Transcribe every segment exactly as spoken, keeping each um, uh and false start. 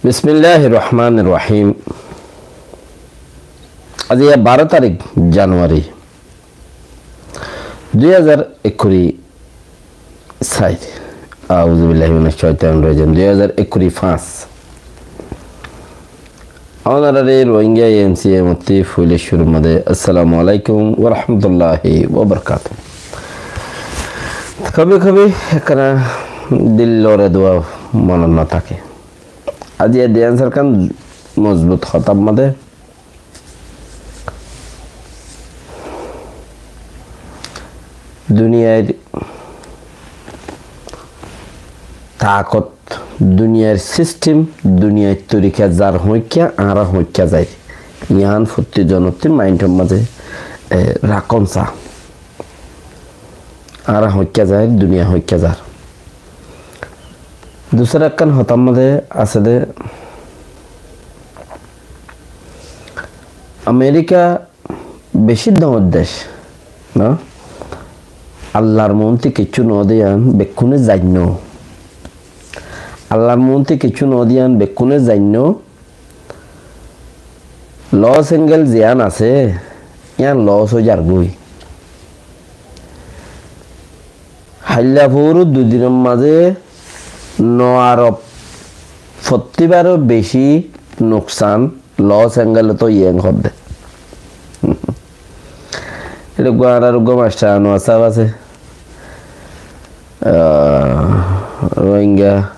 Bismilláhir rohmánir rohím. Aijja baró tarík januwari, dui házar ekkuri sair. Auzubillahi minash shaitanir rajim. Dui házar ekkuri fañs. Ónorare Rohingya M C M ottú foila cúrur mazé assalamu alaikum wa rahmatullahi wa barakatuhu. Kabi kabi ekkán dil lore dua monot no táke. Aijja de answer kán mozbut hotár mazé duniyair takot, duniyair system, duniyair torika zar hoikka, añára hoikka zair. Yián fottí zonottú maintor mazé, e, rakón sa. Añára hoikka zair, duniya hoikka zar. Dusra ekkán hotár mazé asé de, Amerika beci doñr dec, no? Allar muúntu kiccú no de yián bekkúne zainno. Allar muúntu kiccú no de yián bekkúne zainno. Los Angeles ziyán asé, yián los ói zargói. Hailla foóru dui dinor mazé no arob fottí baró beci nuksan Los Angeles ot óiye hoódde. Eçé uggwá añárar uggwá mastor Anuwar sáb asé. Ah, Rohingya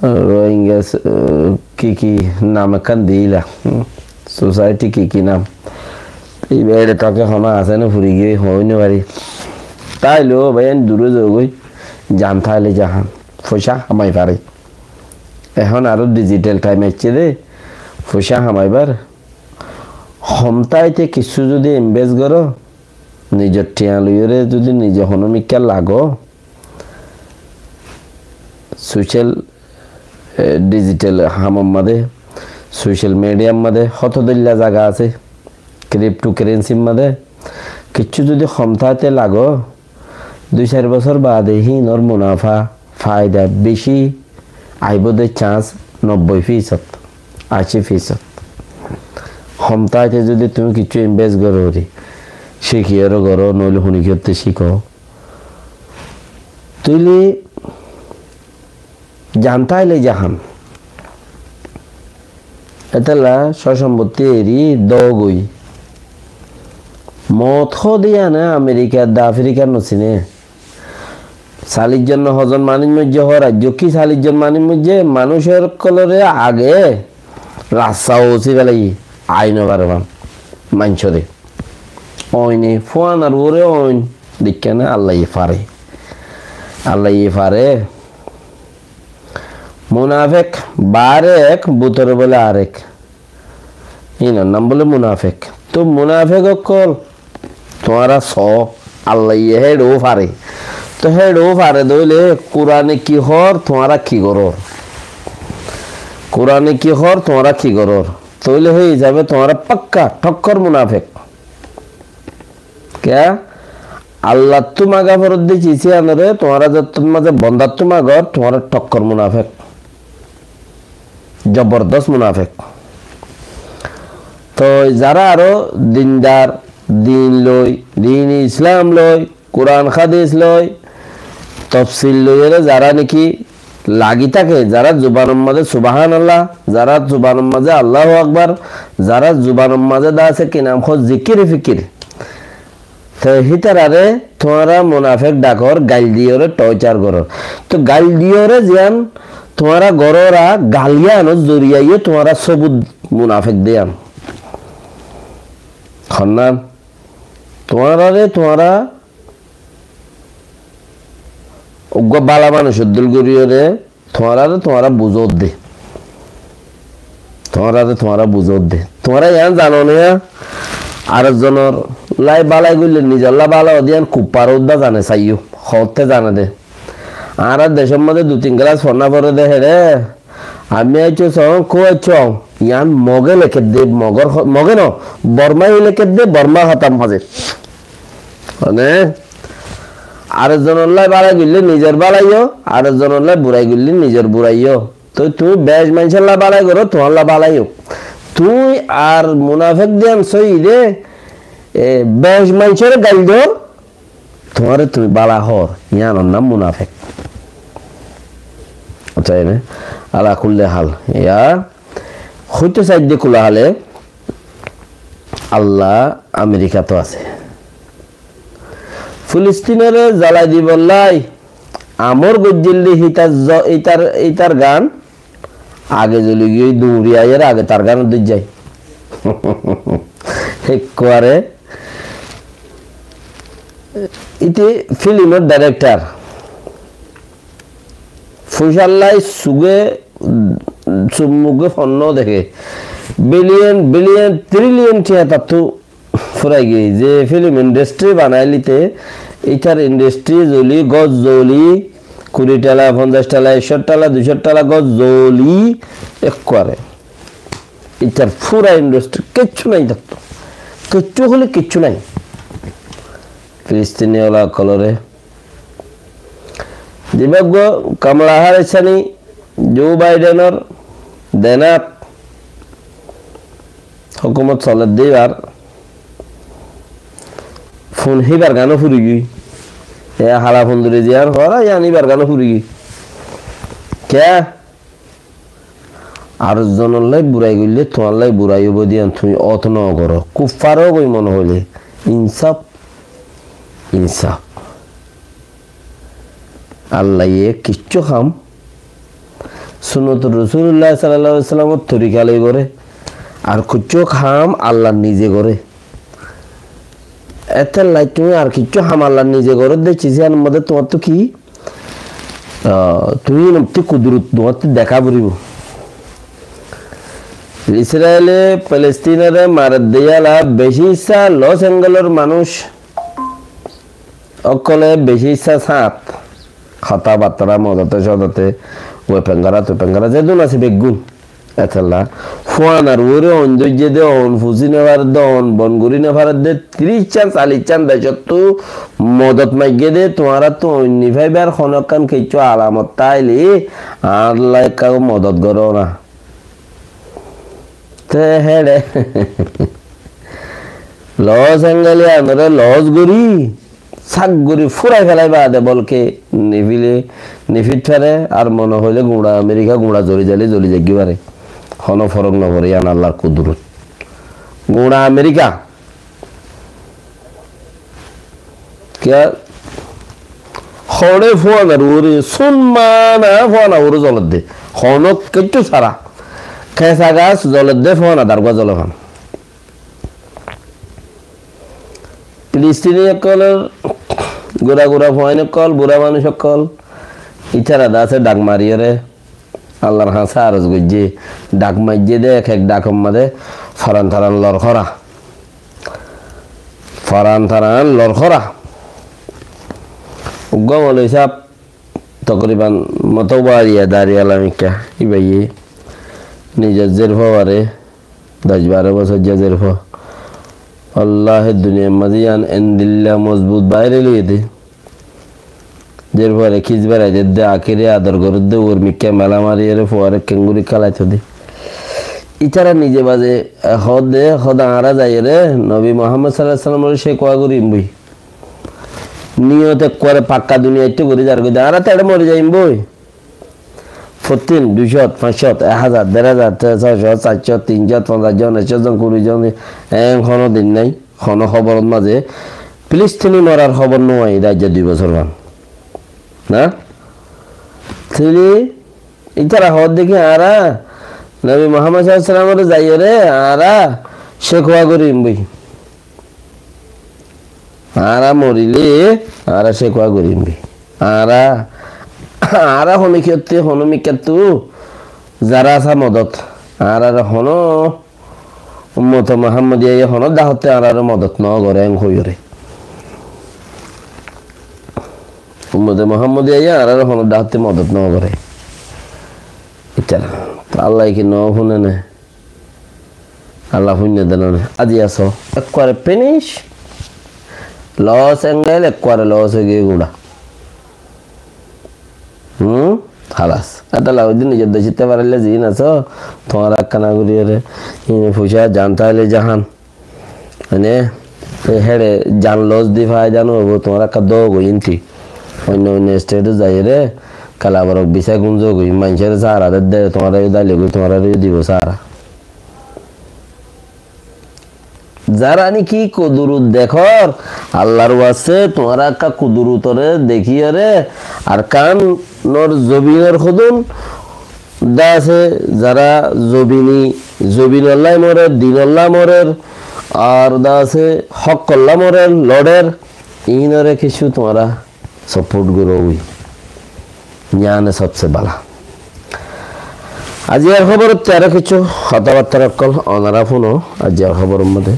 Rohingya, eh, ki ki nam ekkán diíla, hmm, society ki ki nam. Ibá eçé táke, hono asé né, furi giyói, hoói no fari. Táile ó bái, ain duré zogói, zan táile zahan, foicá hamai fare. Ehón aró digital time aiccé dé, foicá hamaibar. Hom táite kissú zudi invest goró, nizor thiañ loiyóre zudi nize hono mikká lagó, social, eh, digital hamor mazé, social media r mazé hoto dóilla zaga asé, cryptocurrency r mazé kiccú zudi hom táite lagó, dui sair bosór baade híinor munafa, faida beci aibó de chance nobboi fisót, ací fisót. Hom táite zudi tuñí kiccú invest goró, cíkiyóre goró, noóile hunikiyottú cíko. Tóile zan táile zahan. Étella sócombottí eri dógoi. Moot hoóde yíane Amerika de Afrika no siné. Callic zon no hozon manúic moijjé hoó raijjó ki callic zon manúic moijjé, manúic ókkolore age rasta ósi félaiye, ai no fare fán maincóre. Oine fúanar uore oin deikkáne Allaye fare. Allaye fare. Munafek baáre ek, bútore bóle arek. Híinor nam bóle munafek. Tóu munafek ókkol, tuáñra soó, Allaye héçe ó fare. Tóu héçe ó fare dóile Kurane ki hoór, tuáñra ki gorór? Kurane ki hoór, tuáñra ki gorór? Tóile hé hísabe tuáñra pakka thokkor munafek. Kiyá? Allattú maga foredde ciz yíanore tuáñra zettót mazé bondattú magor, tuáñra thokkor munafek. Zobordos munafek. Toi zará aró dindar, din loi, dine Islam loi, Kuran hádis loi, tofsil loiyóre zará niki lagi táke, zará zubanor mazé Subhanallah, zará zubanor mazé Allahu Akbar, zará zubanor mazé de asé ki nam hoó zikir fikir. Te hítarare tuáñra munafek dhakor, gail diyóre torture goror. Te gail diyóre ziyán tuáñra goror, a gail yíanor zoriyaye tuáñra sobut munafek de yían. Honnán? Tuáñrare tuáñra uggwá bála manúicor dóil goríyore tuáñrare tuáñra buzódde. Tuáñrare tuáñra buzódde. Tuáñra yián zano né, ar zonor lai bálai goille nizolla bála óde yián kuffar uddá zane saiyó. Hoótte zane dé. Añárar decór mazé dui tin gelas fonná fore dé héçe. Ami aiccó soón, kó aiccó? Yián Moge lekédde, Mogor ho-, Moge no, Bormai lekédde, Borma hotár mazé. Mane, ar zonolla bálai goille nizor bálaiyó, ar zonolla burai goille nizor buraiyó. Toi tuñí bec maincólla bálai goró, tuáñlla bálai ók. Tuñí ar munafek diyan sóiyi de, e, bec maincóre gail dor, tuáñre tuñí bála hoór, yíanor nam munafek. Aca, ene, ala kulli hal, ya, hoito saidde kula hale, Allah Amerikato asé. Filistinore zalai dibollá amor goijjíl de hitar zo-, itar, itar gan age zoli giyói, duñri aiyóre age tar gan dóijjai. Ekkuare ite filimor dairektor. Fuisallai suge, summuge fonno deké. Biliyon, biliyon, triliyon tiya tattú furai giyé. Ze filim indastri banailíte, itar indastri zoli, gos zoli, kuri tala, fonzaic tala, ekcó tala, duicó tala gos zoli, ekkuare. Itar fura indastri, kiccú nai tattú. Kiccú hoile kiccú nai. Filistini ola okkolore Zibá uggwá Kamala Harris ani Joe Biden or denat hókumot soler de íbar fun híbar gán o furi giyói. E hala fun duri ziyán hoór, yían íbar gán o furi giyói. Kiyá? Ar zonollá burai goillé tuáñllá burai óibo de yían tuñí ot no goró. Kuffar ó goi mone hoilé. Insaf, insaf. Allaye kiccú ham Sunnotur Rosulullah sallallahu alaihi wasallam or torika loi goré, ar kiccú ham Allah nize goré. Etolla tuñí ar kiccú ham Allah nize goré de, cíz yíanor modde tuáñttu ki? Ah, tuñí nottí kudurot tuáñttu deká foribó. Israile Palestinore marer de yían beci issá Los Angelor manúic ókkole beci issá sáñt, hotábattara, modote-sodote, uepengara-tuepengara, zedún asé beggún. Etolla, fuanar uore oin dóijje de, oin fusi no fare de, oin bon gori no fare de, tiric cán, callic cán decottu modot maigge de, tuáñrattu oin nifaibar honokkán kiccú alamot táile, añálla ekká modot goró na. Te héçe Los Angelianore los gorí, sak gorí furai felai baade bolke nifile, nifit fare, ar mone hoile guñça Amerika guñça zoli zaile zoli zaiggi fare. Hono forok no fore, yían Allar kudurot. Guñça Amerika. Kiyá? Hoçé fuanar uore, sun mana fuana uore zoler de. Hono kiccú sára. Kesa gas zoler de, fuana dargua zole fán. Filistini ókkolor gura gura fuain ókkol, bura manúic ókkol, ítara de asé dhak mariyóre, Allar hañsé aros goijjé, dhak maijjé de, ek ek dhakor mazé foran toran lor gora. Foran toran lor gora. Uggwá moloi sáb tokriban moto bariya dari alam ikká, íbaye nizor zerfua bare doc baro bosóijja zerfua. Wallahi duniyar mazé yián endilla mozbut baire loiyé de. Zerfuare kis berai der de, akere ador gorer de, uor mikká mela mariyóre fuare kengori kelaito de. Ítara nize baze, eh, hoó de, hoó de añára zaiyóre Nobi Muhammad sallallahu alaihi wasallam ore cekwa gorim boi. Niyot ekkuare pakka duniyaittú gori zar goi de, añára to ere mori zaiyum boi. Fottin dui cót, fañs cót, ek házar, der házar, te só cót, sar cót, tin cót, fonzaic zon, ek cót zon, kuri zon, en hono din nai, hono hóborot mazé Filistini morar hóbor no ai, aijja dui bosór fan. Na? Tili, ítara hoó de ki añára Nobi Muhammad sallallahu alaihi wasallam ore zaiyóre añára cekwa gorim boi. Añára morile, añára cekwa gorim boi. Añára, añára hono kiyottú, hono mikkattú zara asá modot. Añárar hono ummote Muhammodiyaye hono dahotte añárar modot no gore, en hoiyóre. Ummote Muhammodiyaye añárar hono dahotte modot no gore. Ítara, to Allah ki no fune ne? Allah fuinne denone. Aji asó. Ekkuare finish. Los Angel, ekkuare los ói giyé gura. Hmm? Halas. Etolla hoiddé nizor decótte farailla ziín asó, tuáñra ekkán gorí ore, iín fuicá zan táile zahan. Mane, e héçe zan los di faida no óibo, tuáñra ekká dóo goi inti. Oinno oinno state ot zaiyóre, kelaborok bisá gunzo goi, maincóre sára dedde, tuáñra yó daile goi, tuáñra yó dibo sára. Zará niki kudurut dekór, Allar waste tuáñra ekká kudurutoré dekíyore, Arkanor zobinor hodún de asé, zará zobini, zobinolla morer, dinolla morer, ar de asé hókolla morer, lorer, iínoré kessú tuáñra support goró ui. Yiáne sobse bála. Aijjar hóborottú aró kessú hotábatta ókkol onora fúno, aijjar hóboror modé.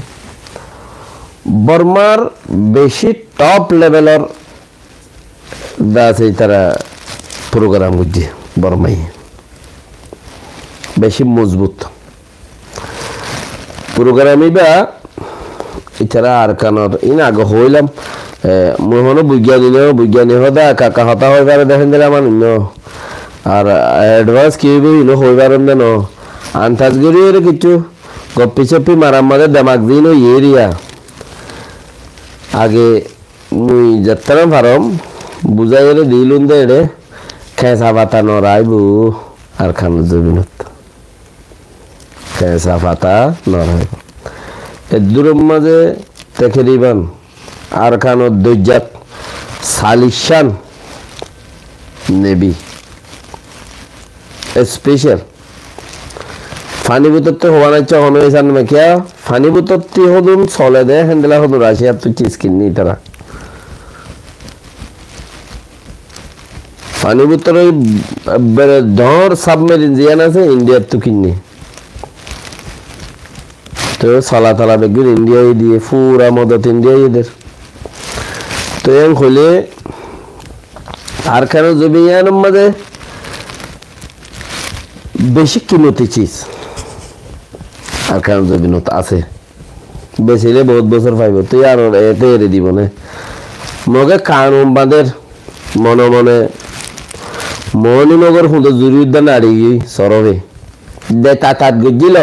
Bormar beci top levelor de asé ítara program goijjé Bormaye. Beci mozbut. Program ibá ítara Arkanor, iín age hoóilam, e, mui honó boigyani no, boigyani hoó dé, ekka ekka hotá hoi fare dé héndilla manúic no. Ar advance ki óibo, híno hoi faron dé no. Antas gorí ere kessú goppi soppi marar mazé demak ziín óiye eriya. Age mui zettára farom, buzái ere dilum dé ere, keñsa fata no raibó Arkanor zobinot. Keñsa fata no raibó. Eddúror mazé tekeriban Arkanor doijjat saliccán nebi. Special. Fani bútottú hoban aiccé hono isan no kiya, fani bútottú hodún sole dé, héndilla hodún Raciyattú ciz kinné ítara. Fani bútore ebbere dóñr submarine ziyán asé, Indiyattú kinné. Toi sola tola beggún Indiyaye diyé, fura modot Indiyaye der. Toi en hoilé Arkanor zobin yiánor mazé beci kimoti ciz Arkanor zobinot asé. Besile bout bosór faibo, toi ar ete ere dibo né. Moge kanun bañder, mone mone Moóninogor huñdor zuri uddá naçi giyói sorofe. De tatat goijjíl.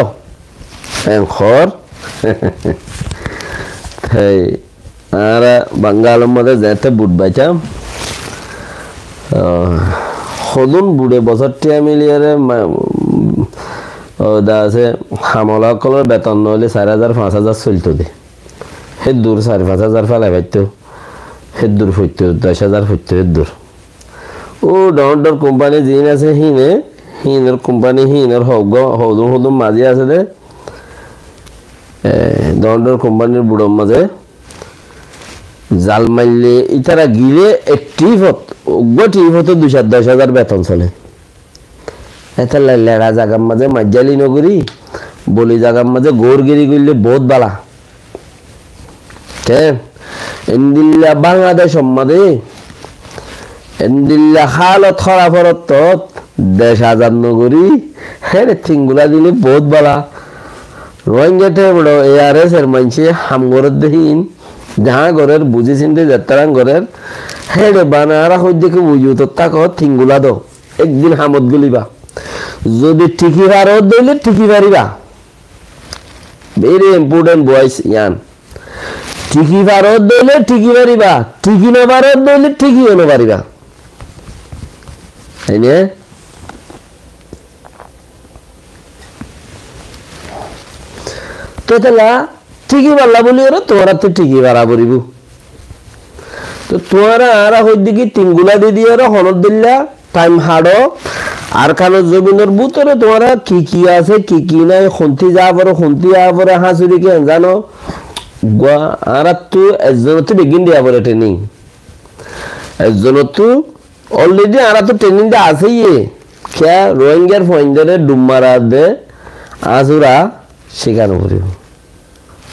En hoór. Hei, añára Bangalor modé zeéñtte but baitám, ah, hodún buçe bosór thiañ miliyóre ma-, o, de asé, hamola ókkolor beton noóile sair házar, fañs házar soilto de. Héddur sair fañs házar félai faittó, héddur foittó, doc házar foittó, héddur. Ó dhoóñr dhoóñr kumpani ziín asé híine, híinor kumpani, híinor hoggúa, hodún hodún mazé asé dé, e, dhoóñr dhoóñr kumpanir buçor mazé zal maille, ítara gile ek tripot, uggúa tripot dui cót doc házar beton sole. Étella leça zagar mazé maijjali no gorí, boli zagar mazé gór giri goille bout bála. Ken? Endilla Bangladecor mazé, endilla hálot hóraf ór ottót dec azad no gorí, héçe tingula dile bout bála. Rohingya te boro A R S er maincé ham gorér de hín, zaá gorér, buzí sintí zettáran gorér, héçe bana añára hoiddé ki ujutot táko, tingula do. Ek din hamot goliba. Zodi thiki faro de óile thiki fariba. Very important boys yián. Thiki faro de óile thiki fariba. Thiki no faro de óile thikiyo no fariba. Hoi né? Toi tala thiki falla buli ore tuáñrattú thiki fara foribó. Toi tuáñra añára hoiddé ki tingula di diyóre honor dilla thaim haçó, Arkanor zobinor bútore tuáñra ki ki asé, ki ki nai, hontí za fore, hontí za fore, háñsuri ki en zano. Gua, añárattú ekzonottú beggín diya fore training. Ekzonottú already añárattú training de asé ye. Kiyá Rohingyar fuaindóre dub mara de háñsura cíka no foribó.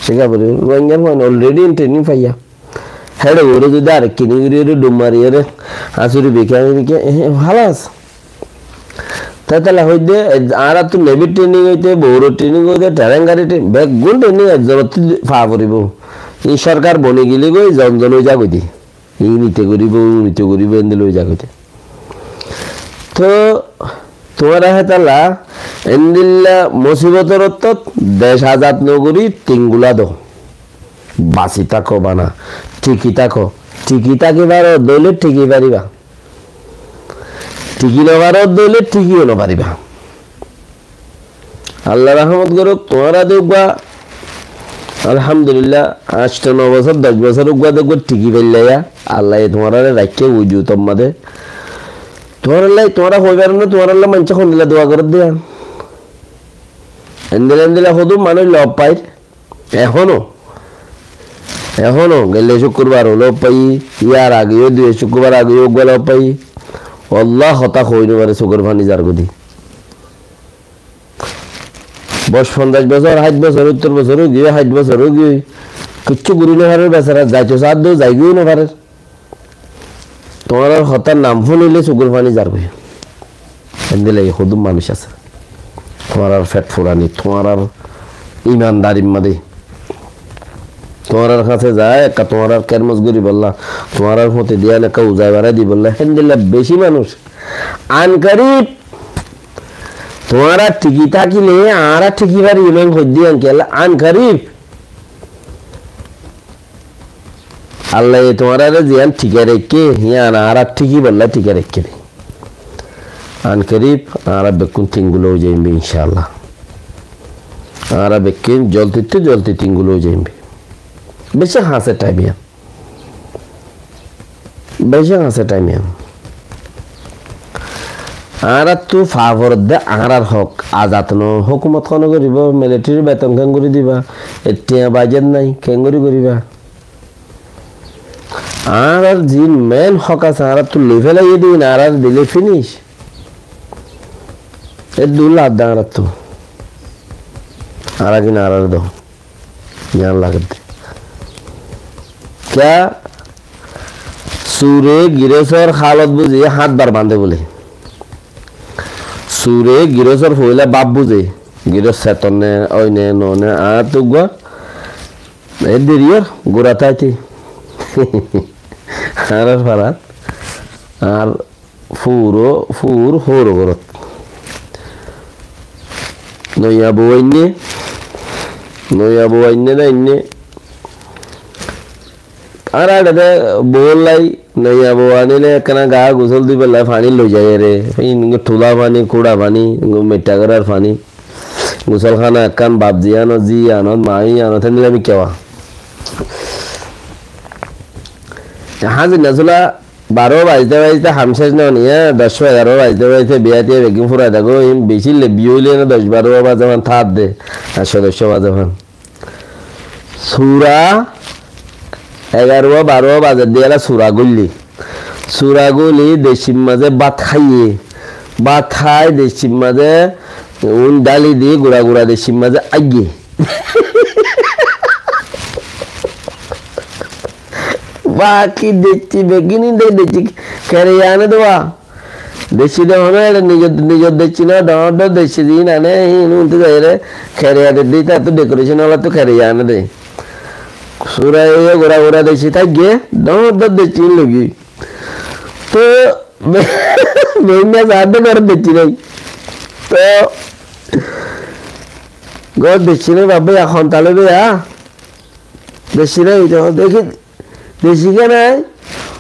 Cíka foribó. Rohingyar fuain already training faiya. Héçe uore zodi arek kini gori ore dub mari ore, asuri bika bika, e, halas. Tetala hoide, e, añárattú Navy training oite, bouro training oite, terengari training, beggún training ekzonottú fa foribó. Iín sorkar boni gile goi, zon zon oi zagoi de. Iín ite goribo, iín ite goribo, endilla oi zagoi de. Toi tuáñra hétalla endilla musibotor ottót dec azad nogorí tingula do. Basi táko bana, tiki táko. Tiki táki faro dóile tiki fariba. Tiki no faro dóile tikiyo no fariba. Allah rahmot goruk, tuáñra de uggúa, alhamdulillah, añcto no bosór, doc bosór uggúa de uggúa tiki faillaiya, Allaye tuáñrare raikké uju tommade. Tuáñrallai, tuáñra hoi faro na, tuáñrallai maincé hondilla dua gorér de. Endilla, endilla hodún manúic lob fair. Ehóno, ehóno, gelle cúkkurbar olo faiyí, yar ageyó dui cúkkurbar ageyó uggúa olo faiyí. Wallah, hotá hoi no fare, sukor faní zar godi. Boc fonzaic bosór, háit bosór, óttor bosór ói giyói, háit bosór ói giyói. Kiccú gorí no farer besara, zaito saádde zaigói no farer. Tuáñrar hotár nam fúnile sukor faní zar goi. Endilla hodún manúic asé. Tuáñrar fet furani, tuáñrar imandarir mazé. Tuáñrar hañsé zai ekka tuáñrar kermos goríbolla, tuáñrar fúti diyan ekka uzai barai dibolla. Héndilla beci manúic. Ankarib tuáñra tiki tákile añára tiki fari, iman hoidde ankiyalla. Ankarib Allaye tuáñrare ziyán tikai raikké, yían añára tiki bolla tikai raikké de. Ankarib añára bekkún tingula ói zaiyum, incállah. Añára bekkún zoldittú zoldi tingula ói zaiyum. Beci hañsé thaim yían. Beci hañsé thaim yían. Añárattú faa foredde añárar hók azad no, hókumot hone goríbo, militari beton keéngorí diba, e thiañ bajet nái, keéngorí goríba. Añárar ziín mein hók asé, añárattú loi félaiyé de, añárar dile finic. Eddúr lagedde añárattú. Añára kiná añárar do. Yián lagedde. Kiyá? Sure girosór hálot buzí hát bar bañdé bóli. Sure girosór foóila báb buzé. Giros seton né, ói né, no né, añáttu uggúa. E deriyór gura táite. Añárar farat. Ar Furo, fur, hóro gorot. Noiya bou ainné, noiya bou ainné de ainné. Ar añára de bou lai, noiya bou aníle ekkán gaa gusól dibolla faní loi zaiyóre. Ingo thula faní, kúça faní, ingo miṭṭha gorár faní. Gusólhána ekkán bafzi anot, zi anot, mai anot, héndilla mikká wa. Házir nasula Baró baizte baizte ham céc no niya, doc egaró baizte baizte biyá tiya beggín furai dagói, beci lebbi óile ene doc baró baze fán táadde, ar sodocco baze fán. Sura egaró baró baze diyala sura gúlli. Sura gúli deccir mazé bát háiye. Bát hái deccir mazé un dháli di gura gura deccir mazé áiye. Baki decci beggín de decci kere yane dowa. Decci de hono ere nijor, nijor decci no, doñr doñr decci di nane, hin untu zaire kere yane di, ta tu decoration ola tu kere yane de. Sura ye gura gura decci tagge, doñr doñr decci logi. To, be-, beinna zaadde gor decci nai. To, gor decci nai babbe, ya hontale be ya. Decci nai to, dekí, decci ke nai?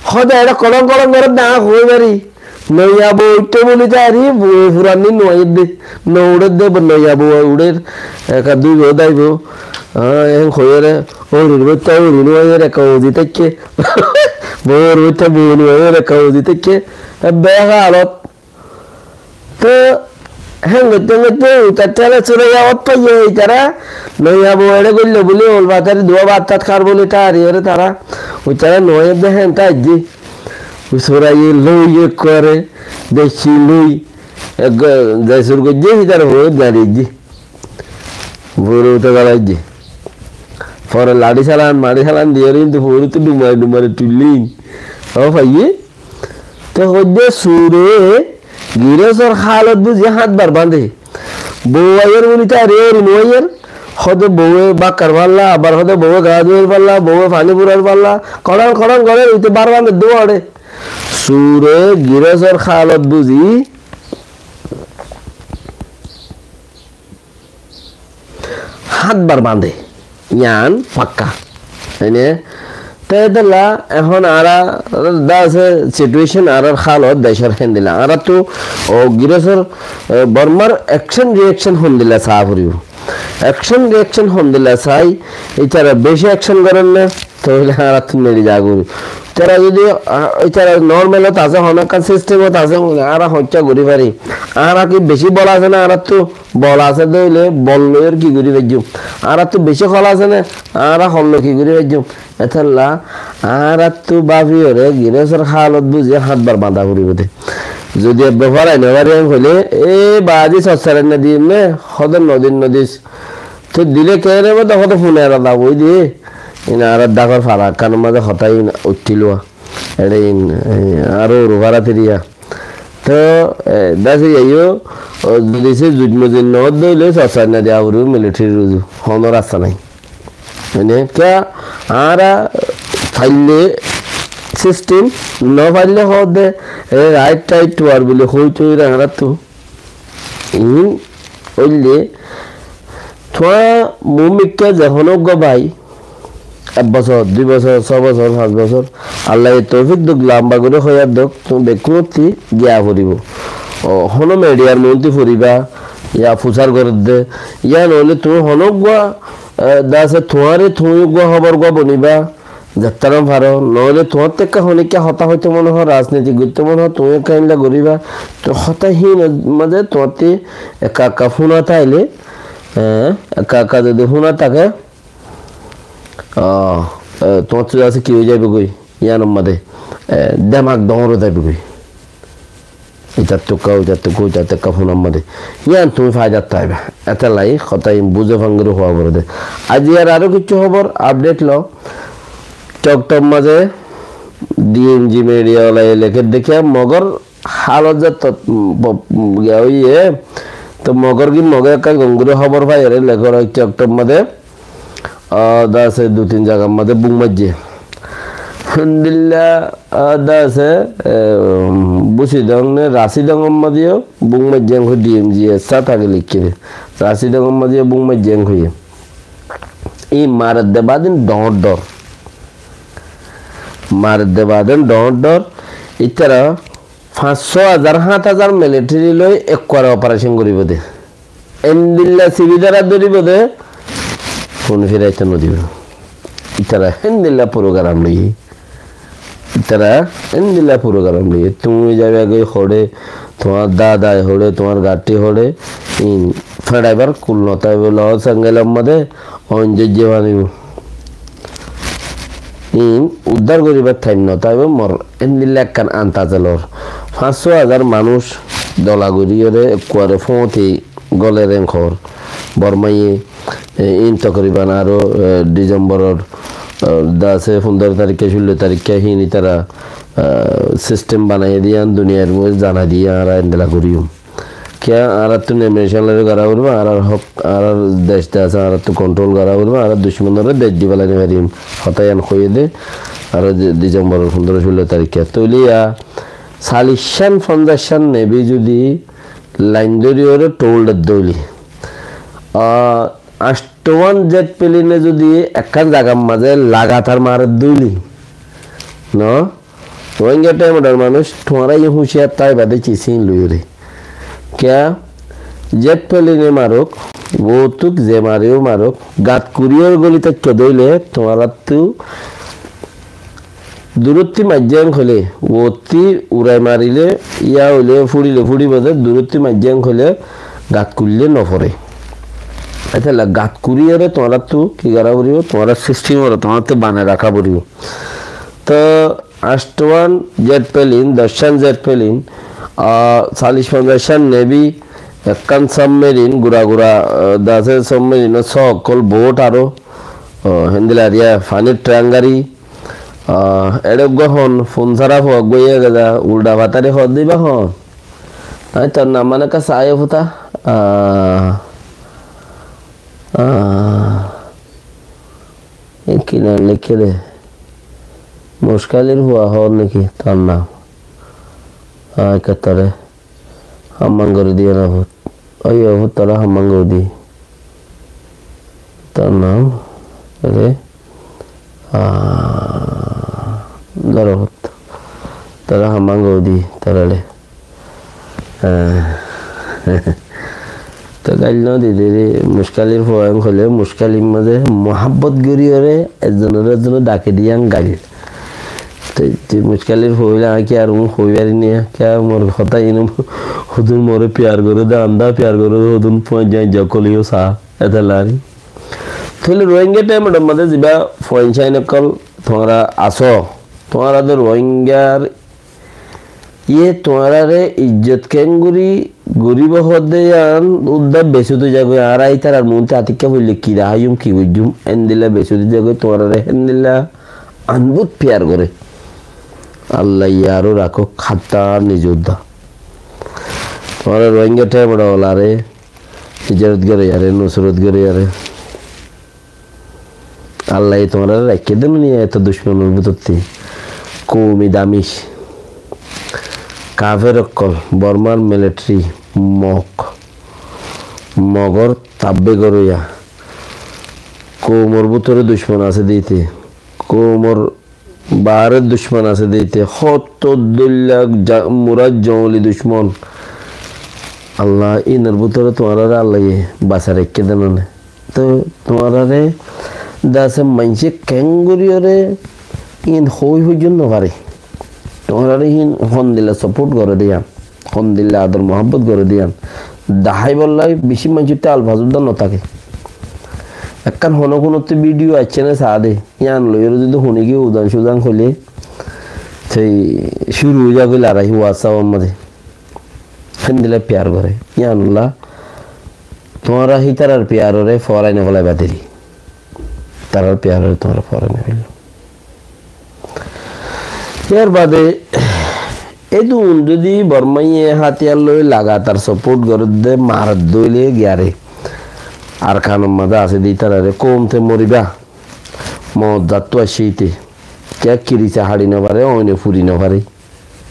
Hóde eçé kolong kolong goródde añí hoi fari. Noiya bou uiththé buli tari, bou furanni nuaiyédde. No uçédde, bo noiya bou uçér. Ekka dui bou dai bou. Ah, en hoiyére, uçir boitta uçi nuaiyér, ekka uzi táikke. Bour boitta bou nuaiyér, ekka uzi táikke. Ebbe halot. To, héen goitte goitte, uitar théle suraiya ot faiye, uitará noiya bou eçé goille buli, ol batari duwa baat tat hár buli tari ore tará, uitará nuaiyé de héen táijje. Suraiye loi ekkuare, decci loi, ekkuare zai sur goijje, hítare fore gari aijje. Fore uta galaijje. Fore laçi salan, maçi salan diyore, kintu fore to dumare dumare tuillín. O faiye, Te hoidde sure girosor halot buzi hát bar bañde. Bou aiyér buli tari ori nuaiyér. Hóde bouwe bakkar falla, abar hóde bouwe gaa duwar falla, bouwe faní furar falla. Koçan koçan gorer uite bar bañde duware. Sure girosor halot buzi hát bar bañdé. Yián fakka. Ene, te dilla ehón añára dase situation añárar hálot decór héndilla. Añárattú o girosór, e, Bormar action reaction hondilla saá foribó. Action reaction hondilla sai, ítara beci action goron na, tóile añárattú neri za gori. Ítara zodi, a, ítara normal ot asé, hono ekkán system ot asé, añára hoiccá gori fari. Añára ki beci bol asé na añárattú? Bol asé de óile bol loi ar ki gori faijjum? Añárattú beci hol asé na, añára hol loi ki gori faijjum? Etolla añárattú báfiyoré girosór hálot buzí hát bar bañdá foribó de. Zodi ebbe forai no fari hoile, e baádi sossarainna diyum ne, hodé nodin nodis. Toi dile keéne bóde hodé fune era da boi de. Ine añárar dakor fara ekkánor mazé hotá in uiththíl. Eçé in, e, aró uru fara tiriya. Tó, e, dase yaiyo, o, zodi se zuj muzin no ódde óile, sosai na diya foribó militari ruzu. Hono rasta nai. Mane, kiya, añára faille system, no faille hoódde, e, right, right, war buli hoi toi añárattú. Iín óilde, tuáñra mumikká ze honó uggúa bái, ek bosór, dui bosór, só bosór, fañs bosór, Allaye toufik douk, lamba gorí hoiyar douk, tuñí bekkúnottí giya foribó. O, honó midiyar muúntu foribá, ya fusár gorédde, ya noóile tuñí honó uggúa, e, dase tuáñre tuñí uggúa hóbor uggúa bonibá, zettára faró, noóile tuáñttu ekká honikká hotá hoitó mone hoó, rajnitik goittó mone hoó, tuñí ekká endilla goríba. Toi hotá híinor mazé tuáñttu ekká ekká fúna táile, e, ekká ekká zodi fúna táke, a, e, tuáñttu asé ki ói zaibói goi, yíanor mazé, e, demak doóñr ói zaibói goi. Itattú ekká, itattú ekká, itattú ekká fúnor mazé. Yían tuñí faidat táiba. Étella hotá iín buzé fangori hoó foré dé. Aijjar aró kissú hóbor update lo. Toktok mazé D M G media walaye lekér dé kiya, Mogor hálot ze tot, bo-, giya óiye, toi Mogor ki Moge ekká gom gorí hóbor faiyóre lekór Toktok mazé. A, dase dui tin zagar mazé bum maijjé. Héndilla, a, dase, e, um, Busidong ne Rasidongor mazé yó bum maijjé en hoi D M G ot sá táke leikké dé. Rasidongor mazé yó bum maijjé en hoiyé. Í maredde baade dhoóñr dhoóñr. Maredde baade dhoóñr dhoóñr. Ítara fañs só házar, háñt házar military loi ekkuare operation goríbo dé. Endilla sibi dóra dóribo dé, fúni firaito nodibo. Ítara héndilla program loiye. Ítara héndilla program loiye. Tuñí zaiba goi hoçé, tuáñr dadai hoçé, tuáñr gaththi hoçé, in feçaibar kul no táibo, loi sengelor mazé oin zoijje banibo. In uddar goribar thaim no táibo, mor endilla ekkán antaze lor. Fañs só házar manúic dola goríyore ekkuare fóñti goler en hor. Bormaye, e, in tokriban aró, e, Decemboror, e, dase fundoro tarikka, cullo tarikka híin ítara, e, system banaiye diyan, duniyar mazé zanai diye, añára endilla goríyum. Kiya añárattú nomination loi gora foribo, añárar hók, añárar dec de asé, añárattú control gora foribo, añárar ducmonoré dec di félai no farim. Hotá yián hoiyé dé, aró Decemboror fundoro cullo tarikka. Tóile ya, callic cán, fonjaic cán nebi zodi lain dóriyoré toul dedde óile, a, ancto wán jet plane e zodi ekkán zagar mazé lagatar maredde óile, no? Rohingya thaimodar manúic, tuáñra yó huciyar táiba dé cis ín loiyóre. Kiya? Jet plane e marok, uottú ze mareyó marok, gat kuriyóre góli táikko dé óile, tuáñrattú Durótti maijjé en hoilé, uottí urai marilé, yá óile fúçile fúçibo de, durótti maijjé en hoilé gat kuillé noforé. Étella gat kuriyóre tuáñrattú ki gorá foribó? Tuáñrar system ore tuáñrattú banai raká foribó. Toi ancto wán jet plane, doc cán jet plane, ah, callic fonjaic cán navy, ekkán submarine, gura gura, ah, dase submarine or só okkol boat aró, ah, héndilla ariya fanir tank gari, ah, eçé uggúa hon, fun sára fua uggúa iye geda, ulda fatari hoó de íba hon. Añí tor nam mane ekka saiyó futa, ah, ah, e ki nam leikké de? Muskalir fua hoó niki tor nam? Ah, ekka tore. Hamman gorí diye na fut. Ói, ó fut, tore hamman gorí diye. Tar nam, ere, ah, dóro hot. Tará hamán gorí, tará le. Ah. Te gail no di deri, Mushkalir fuain hoile, Mushkalir mazé muhabbot gorí ore, ezzonoré ezzone daki diyan gail. Te, te Mushkalir fuain hoile, añí ki ar um hoi fari ni, ki ar mor hotá ino, hodún more piyar gore de, anda piyar gore de, hodún fuain jai jokoliyo sa, ete lari. Tóile Rohingya temedor mazé ziba fuain sain okkol tuáñra asó, tuáñra de Rohingyar iye tuáñrare ijjot kengori goribo hoódde yián udda besót ói zagói, añára ítarar muúntu atikká foille ki raháiyum, ki goijjum, endilla besót ói zagói, tuáñrare héndilla anbut piyar gore. Allaye aró rakók, hátta nize udda. Tuáñra Rohingya temedor olare hijarot gorí yare, nusrot gorí yare. Allaye tuáñrare raikké de no niya eto ducmonor bútotti. Koumi damic, kafer okkol, Bormar militari, Mog, Mogor tabbe goróya. Koumor bútore ducmon asé de íte. Koumor baáre ducmon asé de íte. Hoto dóilla ja-, mura jongoli ducmon. Allah, inor bútore tuáñrare Allaye basai raikké de no ne. Te tuáñrare dase maincé kengori ore in hoi hoijjón no fare. Tuáñrare in hondilla support gore de yián, hondilla ador muhabbot gore de yián, daháibolla beci maincótte alfaz udda no táke. Ekkán hono honotte video aiccé ne saá de, yián loi ore zodi honi giyé udan sudan hoile, te cúru ói zagói lorai WhatsApp or mazé. Héndilla piyar gore. Yián olla, tuáñra hítarar piyarore forai no felaiba deri. Tarar piyarore tuáñra forai no felaiba. Yar bade, edún zodi Bormaye hátiyar loi lagatar support gore de, maredde óile giyare Arkanor mazé asé de ítarare, koum te moriba. Moot zattú aiccé íte. Kiyá kirisa haçi no fare, oine furi no fare.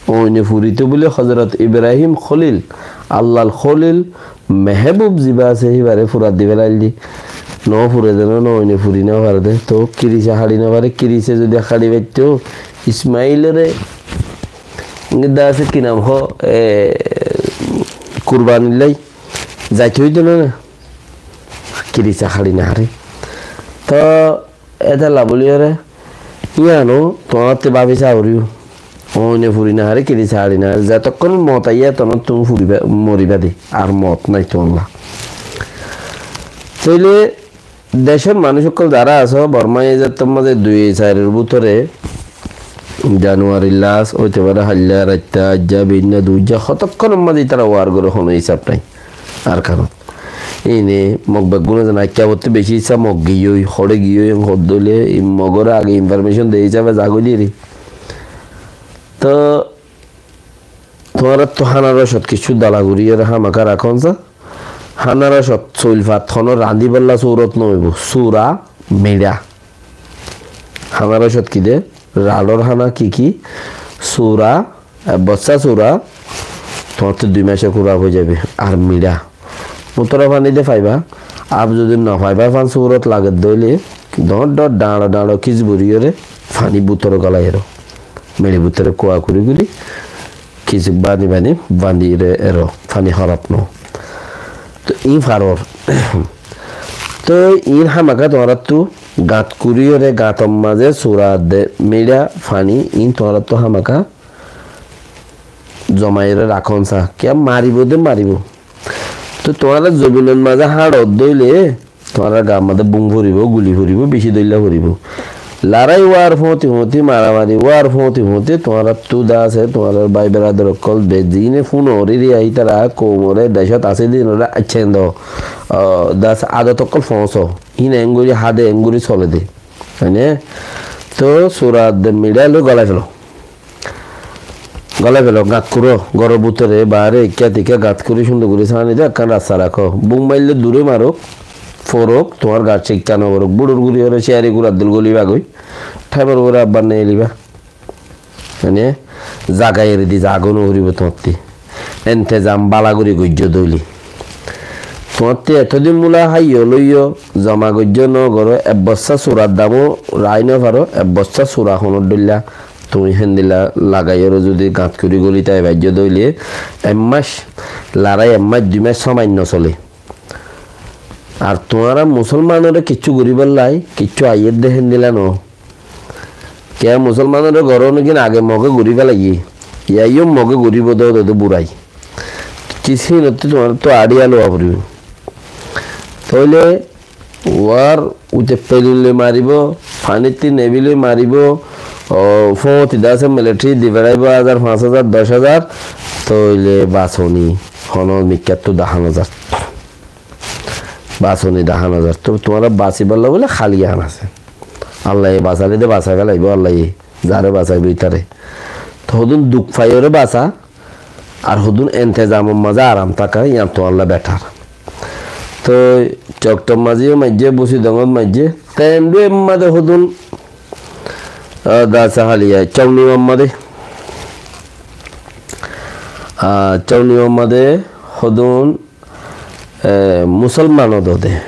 Oine furito buli Hozorot Ibrahim Kholil, Allar Kholil, mehbub ziba asé, híbare furai di felailde. No fure de no, no, oine furi no fare de. To kirisa haçi no fare, kirise zodi haçi faitto, Ismailore, de asé ki nam hoó, e, kurbanillai zaito óito no ne. Kirisa haçi no fare. To Etolla buli ore, yiáno tuáñratte báfi saá foribó. Oine furi no fare, kirisa haçi no fare. Zetokkón moot aiyé, etokkón tuñí furiba, moriba de. Ar moot nái tuáñlla. Tóile decór manúic ókkol zará asó, Bormá ezettór mazé dui sairor bútore Januari las óite fare, hailla, raitta, aijja, binna, duijja, hotokkónor mazé ítara war gore, hono hísab nái. Arkanot. Ine Mog beggúne zane, aikká bottú beci issá Mog giyói, hoçé giyói, en hoddé óile, in Mogore age information de hísabe zagói diri. To tuáñrattú hána rocot kiccú dala gorí ore hámaka rakón sa. Hána rocot, soil fat, hono rañdíbolla surot no óibo. Sura, miçá. Hána rocot ki de? Raçor hána ki ki? Sura, e, bossá sura, tuáñrttú dui mace kura ói zaibo. Ar miçá. Bútore faní de faiba. Ar zodi no faiba, fán surot lage de óile, doñr doñr, dañço dañço, kis bori ore, faní bútore golai ero. Meçi bútore kua kuri kuri, kis bani bani, bani ere ero, faní hóraf no. To iín faror. To iín hámaka tuáñrattú gañt kuri ore, gañtor mazé sura de miçá faní, iín tuáñrattú hámaka zomai ore rakón sa. Kiyá maribo de maribo. To tuáñra zobinor mazé háñço de óile, tuáñrar gaar mazé bum foribó, guli foribó, beci dóilla foribó. Larái war fóti fóti, maramari war fóti fóti, tuáñrattú de asé, tuáñrar bái beradar ókkol de, ziíne fúno ori ri aitara, koumore, decót asé dinore aiccén do, o, de asé adot ókkol foóñso. Híin engori há de, engori sole de. Mane, to sura de miçá loi golai felo. Golai felo, gañt kuro, góror bútore, baáre, ekká tekká gañt kuri, cúndor gori sáni de, ekkán rasta rakó. Bum maille dure marok, forok, tuáñr gañt cekka no forok. Buçur guri ore ciyari gurar dol goli bagoi. Thaimor ugure abbar neli ba. Mane, zaga eri di zaga no foribo tuáñtti. Entezam bála gori goijjó de óile. tuáñtte etodin mula háiyo loiyo, zoma goijjó no goró, ek bossá surar damó raái no faró, ek bossá sura honór dhoilla tuñí héndilla lagaiyóre zodi gañt gorí goli tái faijjó dé óile, ek mac larái, ek mac dui mac sómai no solé. Ar tuáñra musolmanoré kiccú goríbolla kiccú aiyér dé héndilla no. Kiyá musolmanoré gorónogin age Mogé gorí felaiyé, iyá yó Mogé goríbo dé, dé, dé burai. Kissú hínottú tuáñrattú aidhiya lowa foribó. Tóile uar uite pelin loi maribó, fanittú nevi loi maribó, o, fóñti dase militari di feçaibó, házar, fañs házar, doc házar, tóile basoni honó mikkáttú dahá no zar. Basoni dahá no zar. Tó tuáñra basibálla bóle háli yián asé. Allaye basailé dé basai felaibó, Allaye zaré basaibó ítare. Tó hodún duk faiyoré basa, ar hodún entezamor mazé aram táka, yián tuáñlla betar. Tó Coktor mazé yó maijjé, Busidongot maijjé, te endú emma de hodún, ah, dase háliya, Coknimar mazé, ah, Coknimar mazé hodún, e, musolman ódde.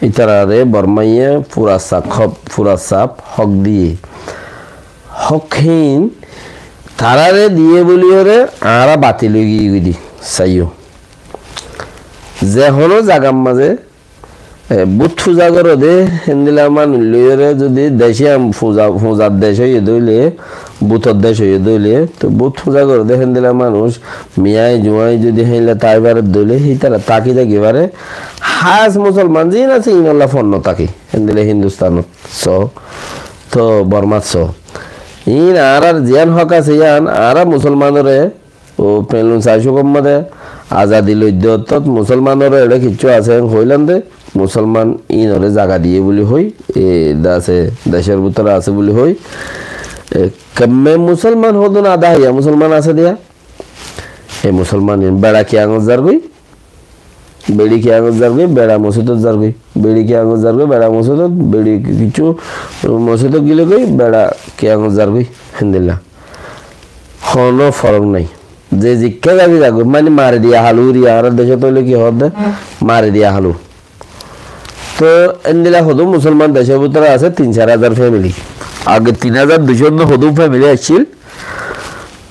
Ítararé Bormaye fura saf hók, fura saf hók diyé. Hók hín tararé diyé bóliyoré añára batil ói giyé goi dé, saiyó. Ze honó zagar mazé, e, bút fúza goré dé, héndilla manúic loiyoré zodi dec yián fúza, fúzar dec óiye dé óile, bútor dec óiye dé óile, tó bút fúza goré dé héndilla manúic, miyai juai zodi héndilla tái fare dé óile, hítara táki táki fare, hás musolman ziín asé, iínolla fon no táke, héndilla Hindustanot. So, tó Bormat so. Iín añárar ziyán hók asé yián, añára musolmanoré, o, pelun saicúk or mazé azadi loidde ottót musolmanoré eçé kiccú asé hoilam dé, musolman iínoré zaga diyé bóli hoi, e, dase, decor bútore asé bóli hoi. E, kemme musolman hodún adá háiya musolman asé diya. E musolman iín beça kiyangot zargói, beçi kiyangot zargói, beça mosóidot zargói, beçi kiyangot zargói, beça mosóidot, beçi kiccú mosóidot gilé goi, beça kiyangot zargói, héndilla. Honó forok nái. Ze zikká zagói zagói, mani mari diya haluri, añárar decót óile ki hoó dé? Mari diya halu. Tó endilla hodún musolman decor bútore asé tin sair házar family. Age tin házar duicót no hodún family accíl.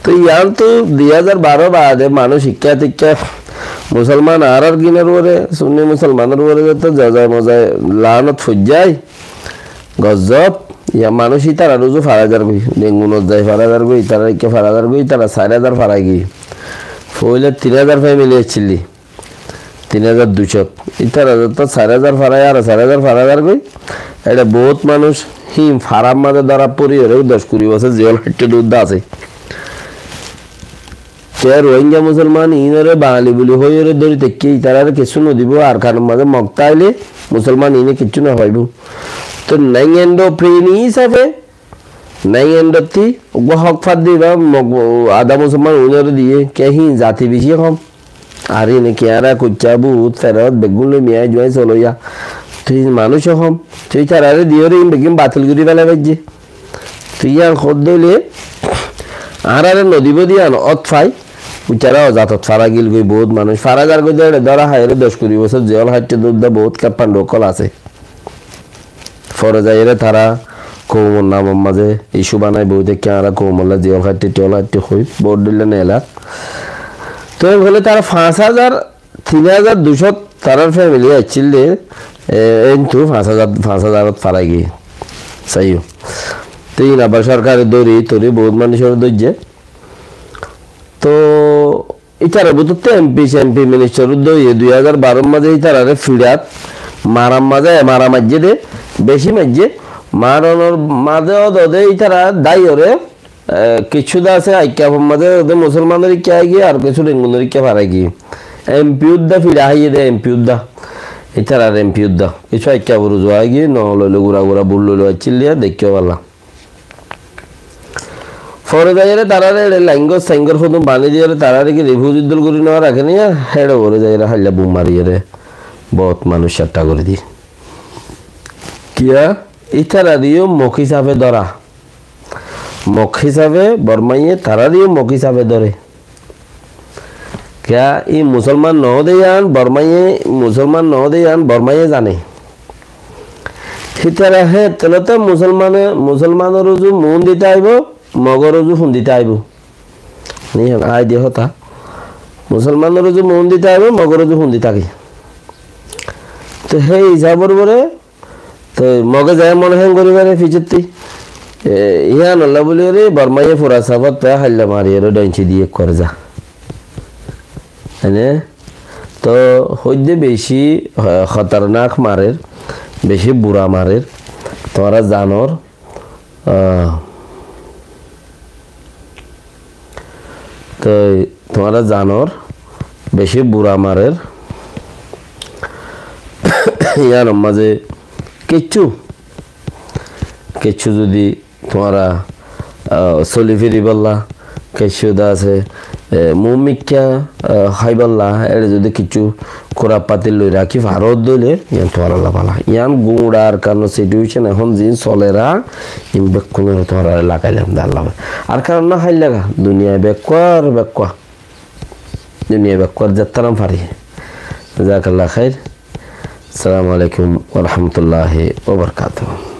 Tó yián tó dui házar baró baade manúic ikká tikká musolman añárar gínor uore, sunni musolmanor uore zeto zozai mozai laanot foijjé, gozzob, yián manúic ítarar uzu fara zargói, Rengunot zai fara zargói, ítarar ikká fara zargói, ítara sair házar farai giyé. Foila tin házar family accíl dé. Tin házar duicót. Ítara zeto sair házar farai, aró sair házar fara zargói. Eçé bout manúic hín farar mazé dóra fori óre doc kuri bosór ziyól háitte dé uddá asé. Te Rohingya musolman iínoré Bangali buli hoiyóre dóri táikke, ítararé kessú no dibó, Arkanor mazé Mog táile musolman iíne kessú no faibó. Tó Nengendo prini hísafe Nai endottí uggúa hók fadde ibá Mog, adá musolman unoré diyé, kiyá híin zati bicí hom. Ar híine kiyára kuccá, bút, ferot, beggún loi miyá juwáin soloiya. Tui manúic hom. Tui ítararé diyóre híin beggún batil gorí félai faijjé. Tui yían hoódde óile añáráre nodibó de yían ót fai. Kuccára ozatot fara gilgói, bout manúic fara zargói de, éçe dóra háiyore doc kuri bosór zeól háitto de uddá bout keppandu ókkol asé. Fore zaiyóre tará koumor namor mazé icu banai boi táikke, añára koumolla zeól háitte, teól háitte hoi, bóut dhoilla neelak. Toi hoilé tará fañs házar, tin házar ducót tarár femili aiccíl de, e, éintu fañs házar, fañs házarot farai giyé. Saiyó. Toi iín abar sorkare dóri, tóri bout manúicoré dóijje. Toi Ítarar bútottú empi, cempi, ministar uddá óiye dui házar baror mazé ítararé fiçat marar mazé, mara maijjé dé, bicí maijjé. Maranor mazé ódode ítara dáiyoré, e, kissú dá asé, Aikkafor mazé ódode musolmanor ikká aigiyé, ar kissú Rengunor ikká farai giyé. Empi uddá fiça háiye dé, empi uddá. Ítarar empi uddá. Kissú Aikkafor uzu aigiyé, no loile gura gura bul loilo aiccíl diya, deikkó bála. Fore zaiyóre taráre éçe laingor saingor fodun bani diyóre taráre ki rifuzi dol gori no raké niya, héçe fore zaiyóre háilla bum mariyóre bout manúic ceththa gori diye. Kiyá? Ítarare yó Mog hísafe dóra. Mog hísafe Bormaye taráre yó Mog hísafe dóre. Kiyá, í musolman noó de yían Bormáye, musolman noó de yían Bormáye zane. Hítara hé, tóile to musolmane, musolmanor uzu muúndita aibó, Mogor uzu hundita aibó. Ni hé, aái de hotá. Musolmanor uzu muúndita aibó, Mogor uzu hundi táke. Te hé hísabor uore, te Moge zai mone hén gori fare fisottí. E, yíanolla buli re, Bormáye fura safot pe háilla mari ere dhoinci diye ekkuare za. Ene, to hoidde beci, e, hotornak marer, beci bura marer. Tuáñra zanor, ah, toi tuáñra zanor beci bura marer. Yíanor maze kessú, kessú zodi tuáñra, ah, soli firibolla, kessú de asé, e, muúmikká, e, háibolla, ére zodi kessú kura pati loi rakí faro de óile, yían tuáñralla bála. Yían guñça Arkanor situation ehón ziín soler, iín bekkúnore tuáñrare lagailam de Allaye. Arkan no háille ga, duniyai bekkúar, bekkúa. Duniyai bekkúar zettáram fari. Jazakallah khair. Assalamu alaikum wa rahmatullahi wa barakatuhu.